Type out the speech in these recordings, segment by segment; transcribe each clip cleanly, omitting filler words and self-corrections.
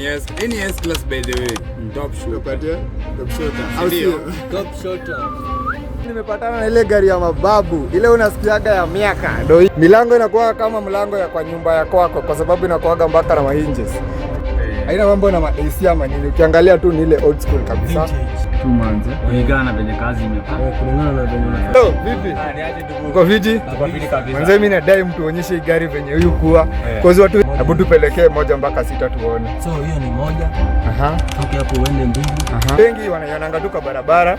Ni S, hii ni S class, by the way. Top shooter. Tupatie top shooter. Au Ndio. sio? Top shooter. Nimepatana na ile gari ya mababu, ile unasikiaga ya miaka. Ndio hii. Milango inakuwa kama mlango ya kwa nyumba ya kwako, kwa sababu inakuwaga mpaka na mahinges. Haina mambo na ma AC ama nini. Ukiangalia tu ni ile old school kabisa. Vintage. 2 months, eh? Kulingana na venye kazi imepanga. Eh, kulingana na venye unafanya. Hello, vipi? Uko fiti? Manze, mimi nadai mtu onyeshe hii gari venye huyu kuwa. Kwa watu, hebu tupelekee 1 mpaka 6 tuone. So hiyo ni moja, Aha. toke hapo uende mbili. Aha. Wengi wanaionanga tu kwa barabara.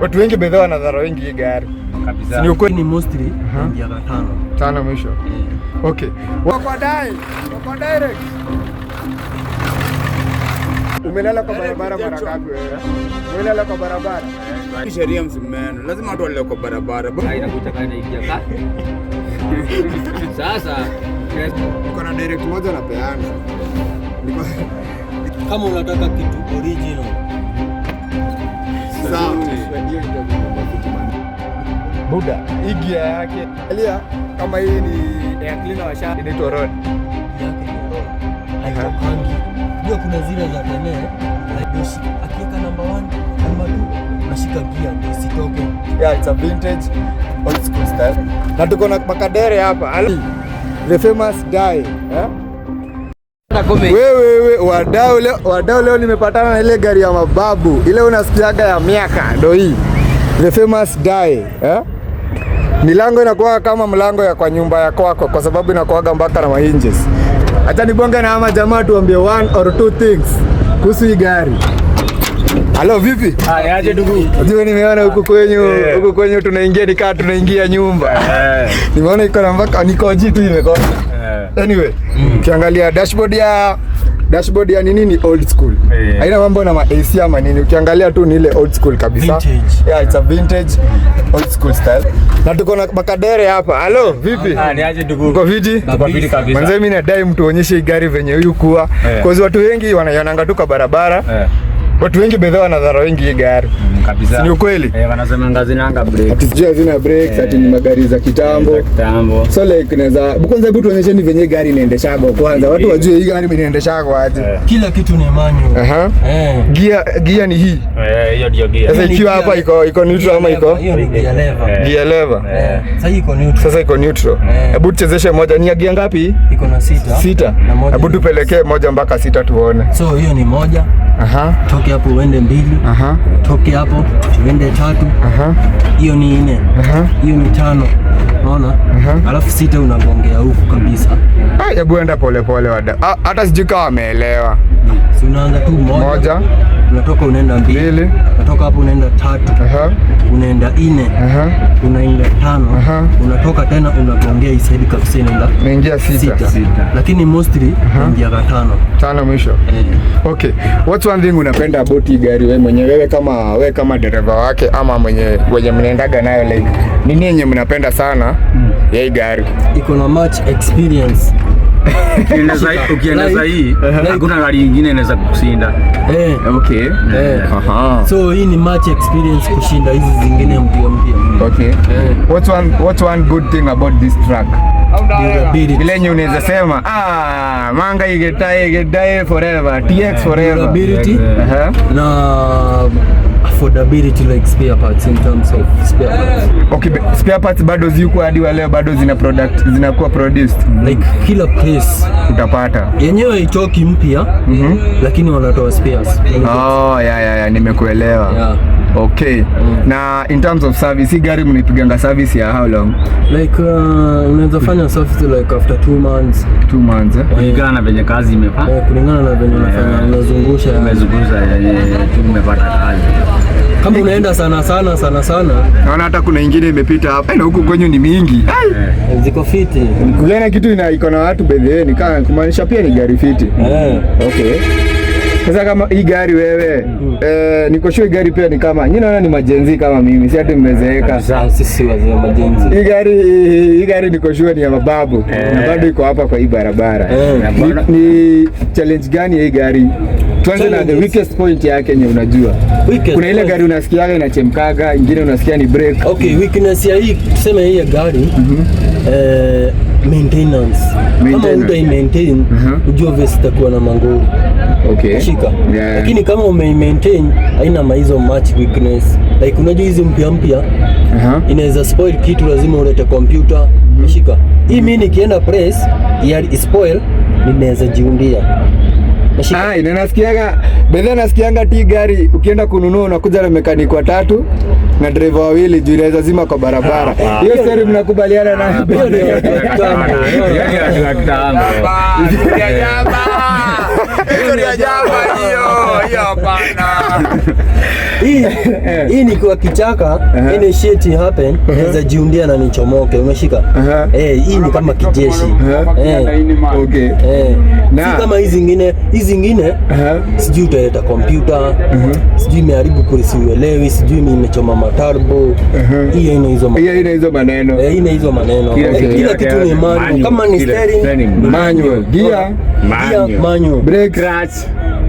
Watu wengi bedha wanadhara wengi hii gari. Kabisa. Ni ukweli. Ni mostly ingia tano. Tano mwisho. Eh. Okay. Wako dai, wako direct. Umelala kwa barabara mara ngapi wewe? Umelala kwa barabara? Hii sheria msumeno. Lazima watu walale kwa barabara. Inakuja kama inaingia kati. Sasa Niko na direct moja napeana. Niko Kama unataka kitu original. Sawa. Buda, hii gia yake. Angalia kama hii ni air cleaner washa inaitwa road. Yake ni road. Haitokangi. Ndio kuna zile za tene, like akiweka number 1, number 2, unashika gia ndio isitoke. Yeah, it's a vintage old school style. Na tuko na makadere hapa. The famous die, eh? Wewe wewe, wadau leo, wadau leo nimepatana na ile gari ya mababu, ile unasikiaga ya miaka, ndio hii. The famous die, eh? Milango inakuwa kama mlango ya kwa nyumba ya kwako, kwa sababu inakuwaga mpaka na mahinges. Acha nibonge na ama jamaa tuambie one or two things kuhusu hii gari. Halo, vipi? Aje ndugu. Unajua nimeona huku kwenyu tunaingia ni kaa tunaingia nyumba. Nimeona iko na mpaka niko tu imekosa. Anyway, ukiangalia dashboard ya nini ni old school. Haina mambo na ma AC ama nini. Ukiangalia tu ni ile old school kabisa. Vintage. Yeah, it's a vintage old school style. Na tuko na makadere hapa. Halo, vipi? Ah, ni aje ndugu. Uko fiti? Tuko fiti kabisa. Manze, mimi nadai mtu onyeshe hii gari venye huyu kuwa. Cause watu wengi wanaionanga tu kwa barabara. Watu wengi bedha wanadhara wengi hii gari. Kabisa. Si ni ukweli? Eh, wanasema hazinanga brake. Ati sijui hazina brakes, ati ni magari za kitambo. Za kitambo. So like naweza kwanza, hebu tuonyesheni venye gari inaendeshagwa kwanza. Watu wajue hii gari inaendeshagwa aje. Kila kitu ni manual. Aha. Eh. Gia ni hii. Eh, hiyo ndio gear. Sasa ni ikiwa gear. hapa iko neutral ama iko Hiyo ni gear lever. Gear lever. Eh. Sasa hii iko neutral. Sasa iko neutral. Hebu tuchezeshe moja. Ni ya gia ngapi? Iko na sita. Sita. Na moja. Hebu tupelekee 1 mpaka 6 tuone. So hiyo ni moja. Toke hapo uende mbili. Toke hapo uende tatu. Hiyo ni nne. Hiyo ni tano. Unaona? Alafu sita unagongea huku kabisa. Ah, hebu enda pole pole wada. Ah, hata sijui kama wameelewa. Si unaanza tu moja. Moja, Unatoka unaenda mbili. mbili. Unatoka hapo unaenda tatu. Unaenda nne. Unaenda tano. Unatoka tena unagongea hii side kabisa inaenda Naingia sita. sita. Lakini mostly unaingia tano. Tano mwisho. Eh. Okay. What's one thing unapenda about hii gari wewe mwenyewe, wewe kama dereva wake ama mwenye wenye mnaendaga nayo, like nini yenye mnapenda sana ya hii gari? Iko na much experience. Ukiendeza hii, hakuna gari nyingine inaweza kukushinda. Eh. Okay. Eh. So hii ni much experience kushinda hizi zingine mpya mpya. Okay. Eh. What's one good thing about this truck? Durability. Ile yenye unaweza sema, ah, manga igetai igetai forever, TX forever. Durability na affordability, like spare parts, in terms of spare parts. Okay, spare parts bado ziko hadi wa leo, bado zina product zinakuwa produced? Like kila place Utapata. Yenyewe itoki mpya, lakini wanatoa spares. Oh, ya, nimekuelewa. Yeah. Okay. Na in terms of service, hii gari mnaipiganga service ya how long? Like unaweza fanya service like after 2 months. 2 months, eh? Kulingana na venye kazi imepaa. Eh, kulingana na venye unafanya, unazungusha yani. Umezunguza yenye tumepata kazi. Kama unaenda sana sana sana sana. Naona hata kuna ingine imepita hapa. Na huku kwenyu ni mingi. Ai! Ziko fiti. Ukiona kitu ina iko na watu bedheni ni kama kumaanisha pia ni gari fiti. Eh. Okay. Sasa kama hii gari wewe, niko sure hii gari pia ni kama nyinyi, naona ni ma-Gen Z kama mimi, si hata mmezeeka. Sasa sisi wazee ma-Gen Z. Hii gari niko sure ni ya mababu na bado iko hapa kwa hii barabara. Ni challenge gani ya hii gari? Tuanze na the Challenges. Weakest point yake yenye unajua. Weakest Kuna ile point. gari unasikiaga inachemkaga, ingine unasikia ni brake. Okay, weakness ya hii, tuseme hii ya gari, maintenance. Kama Maintenance. utai maintain, ujue obvious itakuwa na mangori. Okay. Shika. Yeah. Lakini kama ume maintain haina maizo much weakness. Like unajua hizi mpya mpya inaweza spoil kitu, lazima ulete kompyuta. Shika. Hii mimi nikienda press ya spoil ninaweza jiundia. Nashika. Ah, ina nasikiaga bedhe, nasikianga ti gari ukienda kununua unakuja na mekaniki watatu na driver wawili juu inaweza zima kwa barabara. Hiyo story mnakubaliana nayo? Hiyo ndio ya kitambo. Hiyo ni watu wa kitambo. Story ya jaba. Story ya jaba hiyo. Hiyo hapana. Hii ni kwa kichaka, any shit happen, naweza jiundia na nichomoke, umeshika? Eh, hii ni kama kijeshi. Okay. Si kama hizi zingine, hizi zingine sijui utaleta kompyuta, sijui imeharibu kurisi uelewi, sijui imechoma matarbo. Hii haina hizo Hiyo ina hizo maneno. Eh, haina hizo maneno. Kila kitu Kila yake kitu ni manual. manual. Kama ni Kila steering, steering, ni Manual. Gear, Gear, manual. brake, Clutch.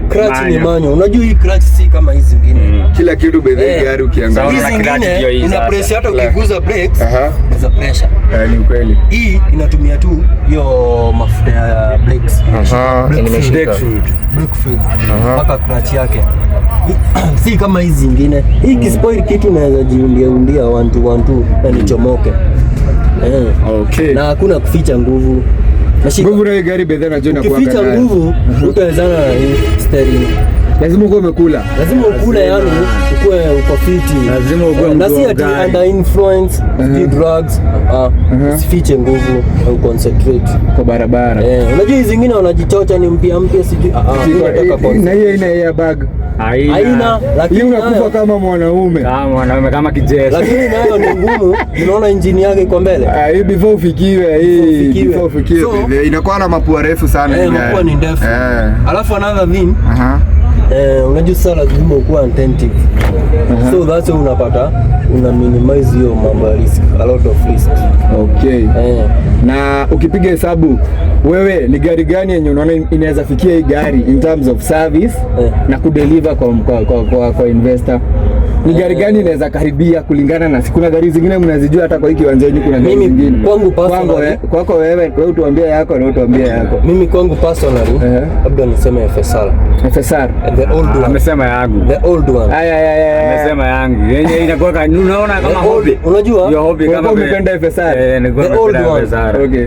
Clutch ni Manual. manual. Unajua hii clutch si kama hizi zingine. Kila kitu bedhe gari ukiangalia. Hizi Sawa. Clutch zingine ndio hii una sasa. press hata ukiguza brakes, za pressure. Eh, ni ukweli. Hii inatumia tu hiyo mafuta ya brakes. Brake fluid. Brake fluid. Mpaka clutch yake. Si kama hizi zingine. Hii kispoil kitu naweza jiundia undia 1 2 1 2 na nichomoke. Okay. Na hakuna kuficha nguvu. Nashika. Nguvu na hii gari bedhe najua inakuanga Ukificha nayo. nguvu utawezana na hii steering. Lazima ukuwe umekula. Lazima ukule, yani ukue uko fiti. Lazima ukuwe Na mtu si wa ati gari. under influence, sijui drugs, usifiche nguvu, au concentrate. Kwa barabara. Unajua hizi zingine wanajichocha ni mpya mpya sijui. Mimi nataka Na hiyo ina airbag. Haina. Haina, Hii lakini unakufa nayo, kama mwanaume. Kama mwanaume kama kijeshi. lakini nayo ni ngumu. Unaona injini yake iko mbele. Ah, hii before ufikiwe, hii ufikiwe. before ufikiwe. Inakuwa na mapua refu sana hii gari. Mapua ni ndefu. Alafu another thing, unajua sasa lazima ukuwe attentive. So that's why unapata una minimize hiyo mambo ya risk, a lot of risk. Okay. Na ukipiga hesabu wewe ni gari gani yenye unaona inaweza fikia hii gari in terms of service na kudeliver kwa investor? Ni gari gani inaweza karibia kulingana na kuna gari zingine mnazijua hata kwa hii kiwanja yenu kuna gari Mimi zingine. kwangu personally- Kwangu, kwako wewe, wewe tuambie yako na utuambie yako. Mimi kwangu personally labda niseme FSR. FSR. The old one. Amesema yangu. The old one. Aya aya aya. Amesema yangu. Yenye inakuwa unaona kama The old, hobby. unajua Hiyo hobby kama Ulikuwa umependa FSR? Eh, nilikuwa The old nimependa one. FSR. Okay.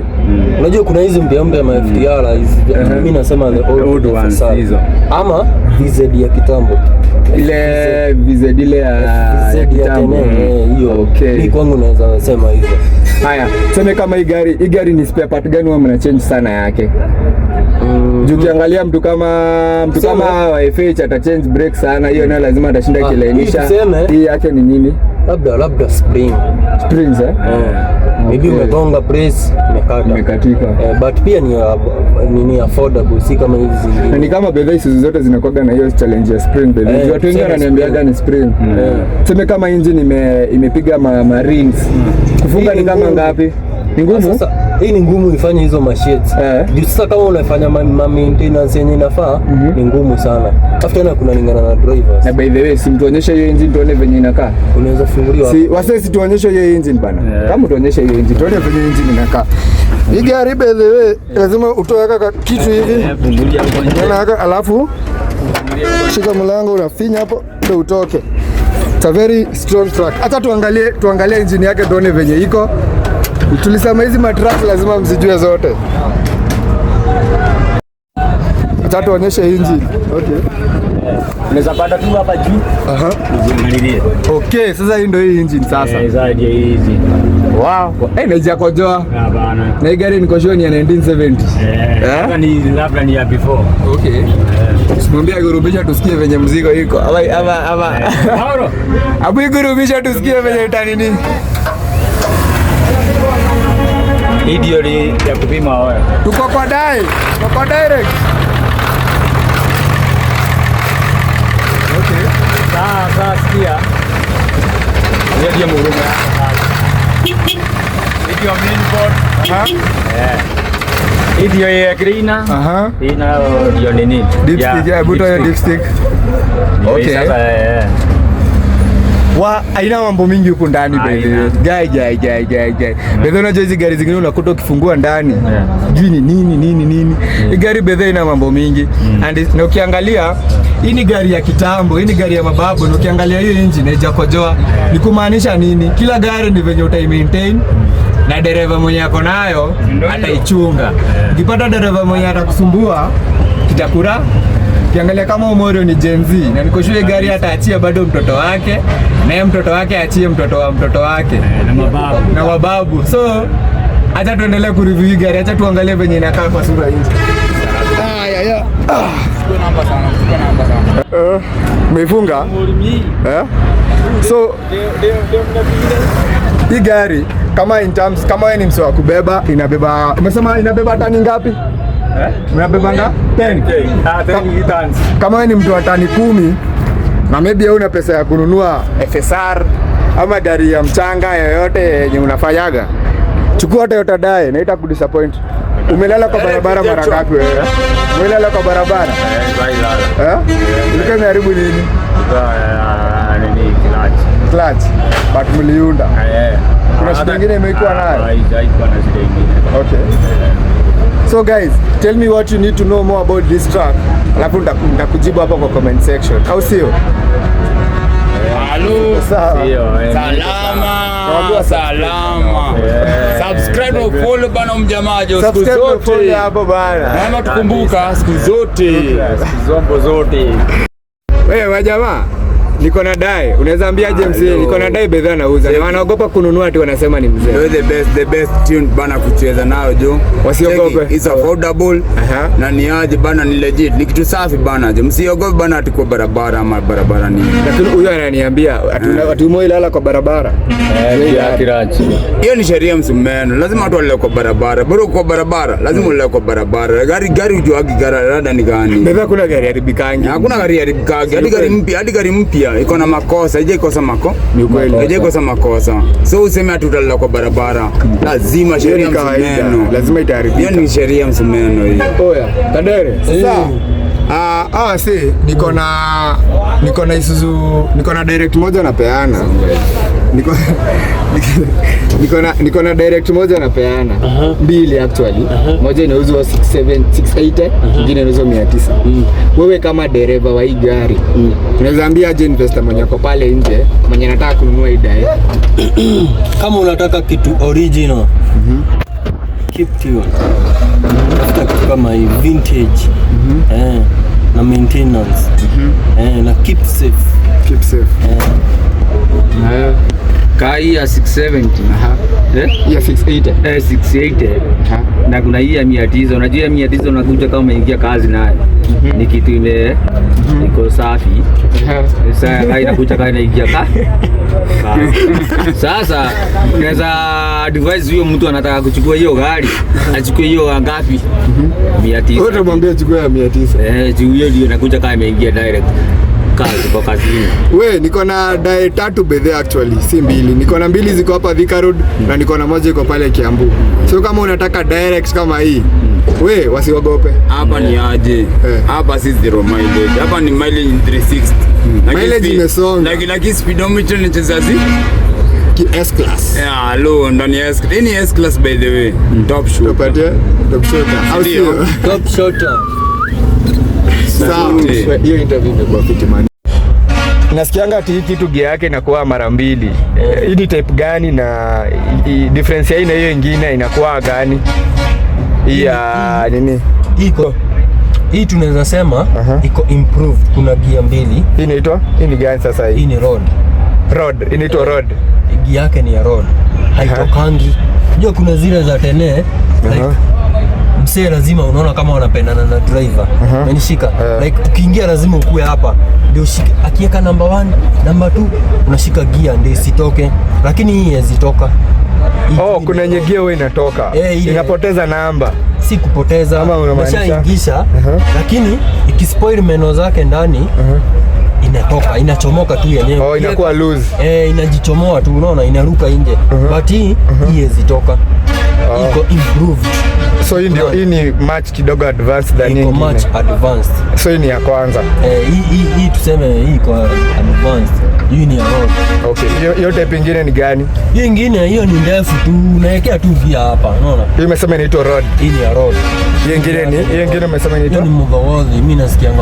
Unajua kuna hizi mpya mpya ma FTR hizi. Mimi nasema the old, Old ones, FSR. hizo. Ama VZ ya kitambo. Ile VZ ile ya VZ ya kitambo. tene, hiyo. Okay. Mimi kwangu naweza sema hizo. Haya, tuseme kama hii gari ni spare part gani huwa mna change sana yake? Juu ukiangalia mtu kama wa FH ata change brake sana, hiyo nayo lazima atashinda kilainisha. Hii tuseme- Hii yake ni nini? Labda spring. Springs eh? Maybe umegonga brace imekata. Imekatika. But pia ni nini affordable, si kama hizi Na zingine. ni kama bedha Isuzu zote zinakuwaga na hiyo challenge ya spring bedha. Juu watu wengi tuseme wananiambiaga ni spring. Tuseme kama engine imepiga ma rings. Kufunga Hii ni ni kama ngumu. ngapi? Ni ngumu? Sasa hii ni ngumu ifanye hizo mashits. Juu sasa kama unafanya ma maintenance yenye inafaa ni ngumu sana. Alafu tena kuna lingana na drivers. Na by the way, si mtuonyeshe hiyo engine tuone venye inakaa. Unaweza funguliwa. Si wase si tuonyeshe hiyo engine bana. Kama tuonyeshe hiyo engine, tuone venye engine inakaa. Hii gari by the way lazima utoe kaka kitu hivi. Unaona haka alafu shika mlango unafinya hapo ndio utoke. It's a very strong truck. Hata tuangalie engine yake tuone venye iko. Tulisema hizi matruck lazima mzijue zote. Acha tuonyeshe engine. Okay. Unaweza pata tu hapa juu. Ujiangalilie. Okay, sasa hii ndio hii engine sasa. Eh, sasa ndio hizi. Wow. Eh, naijakojoa. Hapana. Na hii gari niko sure ni ya 1970. Labda ni labda ni ya before. Okay. Usimwambie agurubisha tusikie venye mzigo iko. Ama ama ama. Mauro. Abu igurubisha tusikie venye itanini. Hii ndio ni ya kupima wewe. Tuko kwa dai. Tuko kwa direct. Okay. Sasa sikia. Hiyo ndio murumo yako. Hii ndio main board. Aha. Hii ndio ya cleaner. Aha. Hii nayo ndio nini? Dipstick, yeah, hebu toa hiyo dipstick. Ndio hii Okay. Sasa eh. Wa haina mambo mingi huku ndani by the way. Guy guy guy guy guy. By the way, unajua hizi gari zingine unakuta ukifungua ndani. Sijui ni nini nini nini. Hii gari bedhe ina mambo mingi. And na ukiangalia hii ni gari ya kitambo, hii ni gari ya mababu, na ukiangalia hiyo engine haijakojoa. Ni kumaanisha nini? Kila gari ni venye utai maintain na dereva mwenye ako nayo ataichunga. Ukipata dereva mwenye atakusumbua kitakura. Ukiangalia kama Omorio ni Gen Z na niko shule, gari ataachia bado mtoto wake, naye mtoto wake achie mtoto wa mtoto wake Na mababu. Na mababu. So acha tuendelee kureview hii gari, acha tuangalie venye inakaa kwa sura nje. Aya ya. Umeifunga? Eh? So hii gari kama in terms, kama wewe ni msee wa kubeba, inabeba, umesema inabeba tani ngapi? Eh? Inabeba nga? 10. Ah, 10 tons. Kama wewe ni mtu wa tani 10 na maybe hauna pesa ya kununua FSR ama gari ya mchanga yoyote yenye unafanyaga, chukua Toyota Dae na itakudisappoint. Umelala kwa barabara mara ngapi wewe? Umelala kwa barabara? Eh? Ilikuwa imeharibu nini? Nini, clutch. Clutch. But mliunda. Eh. Kuna shida ingine imekuwa nayo? Haikuwa na shida ingine. Okay. So guys, tell me what you need to know more about this truck. Alafu nitakujibu hapo kwa comment section. Au sio? Halo. Sawa. Salama. Nawaambia Salama. Subscribe na follow bana mjamaa jo siku Subscribe na follow zote. hapo bana. Naomba tukumbuka siku zote. Zombo zote. Wewe majamaa, niko na Dae. Unaweza ambia James, niko na Dae bedha nauza. Na wanaogopa kununua ati wanasema ni mzee. Ndio the best tune bana kucheza nayo jo. Wasiogope. Cheki, it's affordable. Na ni aje bana, ni legit. Ni kitu safi bana jo. Msiogope bana ati kwa barabara ama barabara ni. Lakini huyo ananiambia ati umewahi lala kwa barabara. Hiyo ni sheria msumeno. Lazima watu walale kwa barabara. Bora kwa barabara, lazima ulale kwa barabara. Gari gari ujuagi gari rada ni gani. Bedha kuna gari haribikangi. Hakuna gari haribikagi. Hadi gari mpya, hadi gari mpya iko na makosa, haijai mako. Ni ukweli. Haijai makosa. So useme ati utalala kwa barabara. Lazima Hiyo sheria ni kawaida. msumeno. Lazima itaharibika. Hiyo ni sheria msumeno hiyo. Oya, Kadere. Sasa si niko na Isuzu, niko na direct moja napeana. Niko na direct moja napeana. Mbili actually. Moja inauzwa 67 680, nyingine inauzwa 900. Wewe kama dereva wa hii gari, unaweza ambia aje investor mwenye ako pale nje, mwenye anataka kununua hii Dae? Kama unataka kitu original, keep tune. Tafuta kitu kama hii vintage, eh, na maintenance, eh, na keep safe. Keep safe. Eh. Kaa hii ya 670. Eh? Ya 680. Eh, 680. Na kuna hii ya 900. Unajua ya 900 unakuja kama umeingia kazi nayo. Ni kitu iko safi. Sasa kaa inakuja kaa inaingia ka kazi. Sasa unaweza advise huyo mtu anataka kuchukua hiyo gari achukue hiyo ngapi? 900. Wewe utamwambia chukua ya 900. Eh, juu hiyo ndio inakuja kama imeingia direct kazi kwa kazini. We, niko na Dae tatu bedhe actually, si mbili. Niko na mbili ziko hapa Thika Road na niko na moja iko pale Kiambu. So kama unataka direct kama hii, we wasiogope. Hapa ni aje? Hapa si zero mileage. Hapa ni mileage 360. Lakini Mileage imesonga. Lakini speedometer ni cheza si? Ki S class. Yeah, low ndani ya S. Hii ni S class by the way. Top shoot. Tupatie top shooter. Au sio? Ndio. Top shotter. Sawa. Ndio. Hiyo interview imekuwa fiti man. Nasikianga ati hii kitu gia yake inakuwa mara mbili. Hii ni type gani na difference ya hii na hiyo ingine inakuwa gani? Hii ya nini? Iko hii tunaweza sema iko improved. Kuna gia mbili. Hii inaitwa? Hii ni gani sasa Hii hii? ni road. Road. Inaitwa road. Gia yake ni ya road, haitokangi. Unajua kuna zile za tene like msee lazima unaona kama wanapendana na driver, umenishika? Like ukiingia lazima ukue hapa ndio ushike, akiweka number 1 number 2 unashika gia ndio isitoke, lakini hii hazitoka. Hii Oh, ni kuna yenye road. gia huwa inatoka. Eh, ile. Inapoteza namba. Si kupoteza, Ama unamaanisha? umeshaingisha, lakini ikispoil meno zake ndani inatoka, inachomoka tu yenyewe. Oh, inakuwa loose. Eh, inajichomoa tu, unaona inaruka nje. But hii hii hazitoka. Iko improved. So hii ndio, hii ni much kidogo advanced than Iko hii much ingine. Advanced. So hii ni ya kwanza. Eh, hii tuseme hii iko advanced. Hii ni ya road. Okay. Hiyo type ingine ni gani? Hii ingine hiyo ni ndefu tu, unaekea tu gia hapa, unaona? Hii umesema inaitwa road. Hii ni ya road. Hiyo ingine umesema Hiyo ni inaitwa mudhogodhi, mimi nasikianga.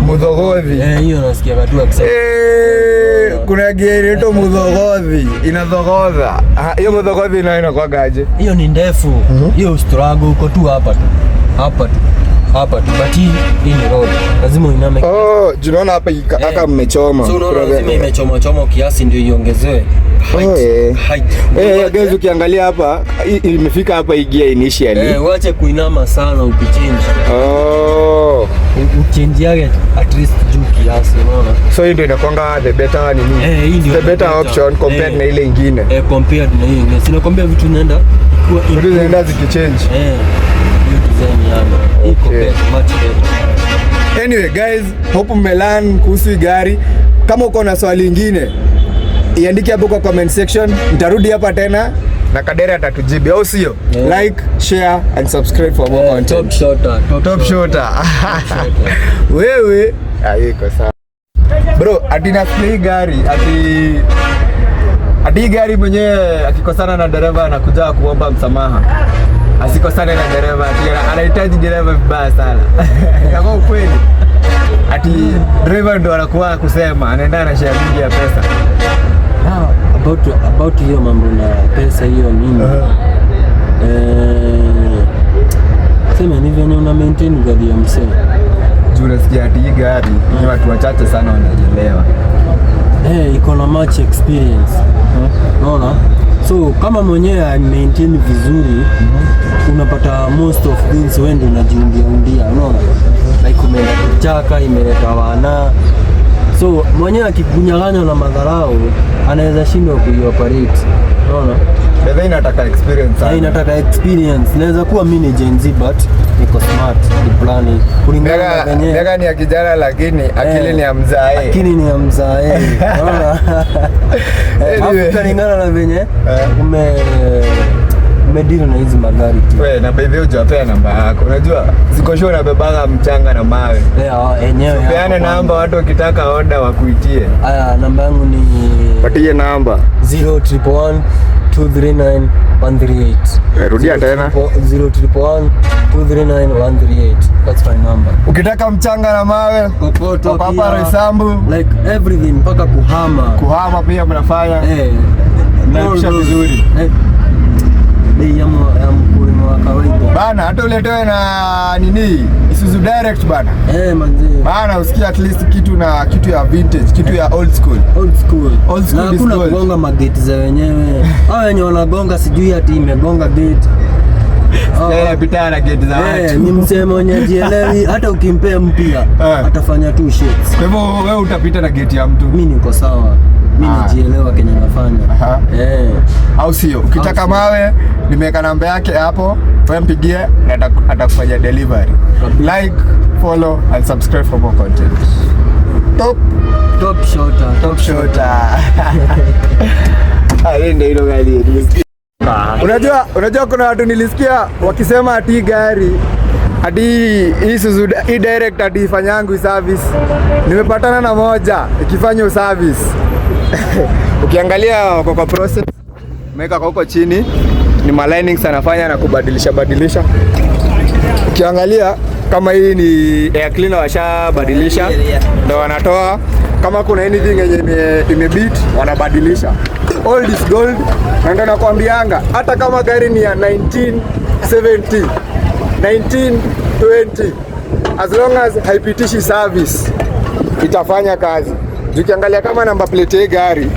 Mudhogodhi. Eh, hiyo nasikianga tu akisema. Eh, kuna gia inaitwa mudhogodhi, inadhogodha. Ah, hiyo mudhogodhi nayo inakuwaga aje? Hiyo ni ndefu. Hiyo struggle uko tu hapa tu. Hapa tu. Hapa tu. But hii ni road. Lazima uiname. Oh, unaona hapa aka mmechoma. So unaona lazima imechoma choma kiasi ndio iongezewe height. Oh, eh. Height. Eh, guys, ukiangalia hapa imefika hapa hii gear initially. Eh, uache kuinama sana ukichange. Oh. Uchange yake at least juu kiasi, unaona? So hii ndio inakuanga the better nini? Eh, hii ndio the better better option compared Eh. na ile ingine. Eh, compared na hiyo ingine. Si nakwambia vitu zinaenda ikiwa Vitu zinaenda zikichange. Eh, hiyo design yana. Iko Okay. better, much better. Anyway guys, hope mmelearn kuhusu hii gari. Kama uko na swali ingine, iandike hapo kwa comment section. Nitarudi hapa tena na Kadere atatujibu, au sio? Yeah. Like, share and subscribe for more Eh, top content. shotter, top, Top shotter. shooter. Wewe, ah, iko sawa. Bro, ati nasikia hii gari ati hii gari mwenyewe akikosana na dereva anakuja kuomba msamaha. Asikosane na dereva, ati anahitaji dereva vibaya sana. Itakuwa ukweli. Ati driver ndo anakuwa kusema anaenda na share mingi ya pesa. Ah, about hiyo mambo na pesa hiyo nini. Eh, sema ni venye una maintain gari ya msee. Juu nasikia ati hii gari ni watu wachache sana wanaielewa. Eh, iko na much experience. Unaona? So kama mwenyewe I maintain vizuri, unapata most of things wewe ndio unajiundia undia, unaona? Like umeenda kuchaka, imeleta wana. So mwenyewe akikunyang'anya na madharau anaweza shindwa kuioperate. Unaona? Bedha inataka experience Na sana. inataka experience. Naweza kuwa mimi ni Gen Z but niko smart, ni plani kulingana na venye Miaka ni ya kijana lakini akili Eh, ni ya mzae. Akili ni ya mzae. Unaona? Anyway. Alafu kulingana na venye umedeal na hizi magari tu. We, na by the way hujawapea namba yako. Unajua ziko sure unabebaga mchanga na mawe. Eh, enyewe hapo Peane kwanza. namba watu wakitaka oda wakuitie. Aya, namba yangu ni Patie namba. 0111 239 138. Eh, rudia tena. 0111 239 138. That's my number. Ukitaka mchanga na mawe, Kokoto wako hapa pia. Roysambu. Like everything mpaka kuhama. Kuhama pia mnafanya. Eh, Mnalipisha all those- vizuri. Eh, bei ya mkulima wa kawaida. Bana, hata uletewe na nini? Isuzu Direct bana. Eh, manze. Bana, usikie at least kitu na kitu ya vintage, kitu ya old school. Old school. Old school Na is hakuna gold. kugonga mageti za wenyewe. Hao wenye wanagonga sijui ati imegonga gate. Oh, Inapitana na gate za eh, watu. ni msee mwenye jielewi, hata ukimpea mpya atafanya tu shit. Kwa hivyo wewe utapita na gate ya mtu. Mi niko sawa, mi najielewa kenye nafanya. Eh, Au sio? Ukitaka Au sio? mawe, nimeweka namba yake hapo, wewe mpigie na atakufanyia delivery. Kabisa. Like, follow and subscribe for more content. Top top shotter, top shota. Ah, hii ndio hilo gari yetu. Unajua kuna watu nilisikia wakisema ati hii gari ati hii Isuzu hii direct ati ifanyangu service. Nimepatana na moja ikifanya service. Ukiangalia wako kwa process, meweka kwa huko chini ni malinings anafanya na kubadilisha badilisha. Ukiangalia kama hii ni air cleaner washabadilisha, ndo wanatoa. Kama kuna anything yenye imebeat wanabadilisha. Old is gold, na ndo nakwambianga hata kama gari ni ya 1970 1920, as long as haipitishi service itafanya kazi. Juu ukiangalia kama namba plate ya hii gari,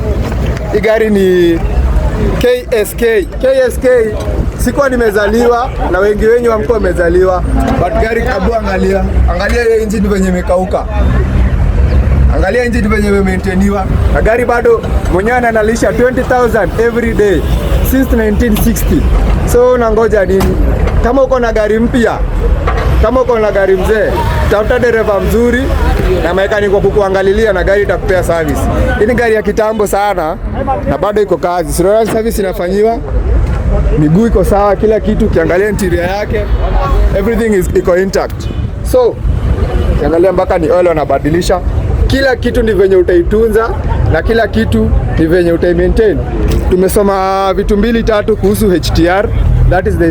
hii gari ni KSK. KSK sikuwa nimezaliwa na wengi wenyu hamkuwa wamezaliwa, but gari kabu, angalia, angalia hiyo engine venye imekauka, angalia engine venye imemaintainiwa, na gari bado mwenyewe ananalisha 20,000 every day since 1960. So unangoja nini? Kama uko na gari mpya, kama uko na gari mzee, tafuta dereva mzuri na mechanic wa kukuangalilia na gari itakupea service. Hii ni gari ya kitambo sana na bado iko kazi. Si unaona service inafanyiwa. Miguu iko sawa, kila kitu. Ukiangalia interior yake, everything is iko intact. So ukiangalia mpaka ni oil wanabadilisha, kila kitu ni venye utaitunza na kila kitu ni venye utaimaintain. Tumesoma vitu mbili tatu kuhusu HTR, that is the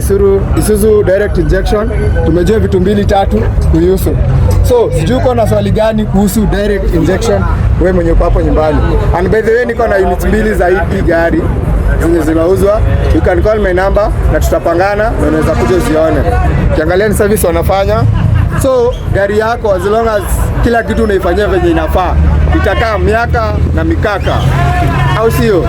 Isuzu direct injection. Tumejua vitu mbili tatu kuhusu. So sijui uko na swali gani kuhusu direct injection, wewe mwenye uko hapo nyumbani. And by the way, niko na units mbili za hii gari zenye zinauzwa. You can call my number na tutapangana na unaweza kuja uzione. Ukiangalia ni service wanafanya. So gari yako, as long as kila kitu unaifanyia venye inafaa, itakaa miaka na mikaka, au sio?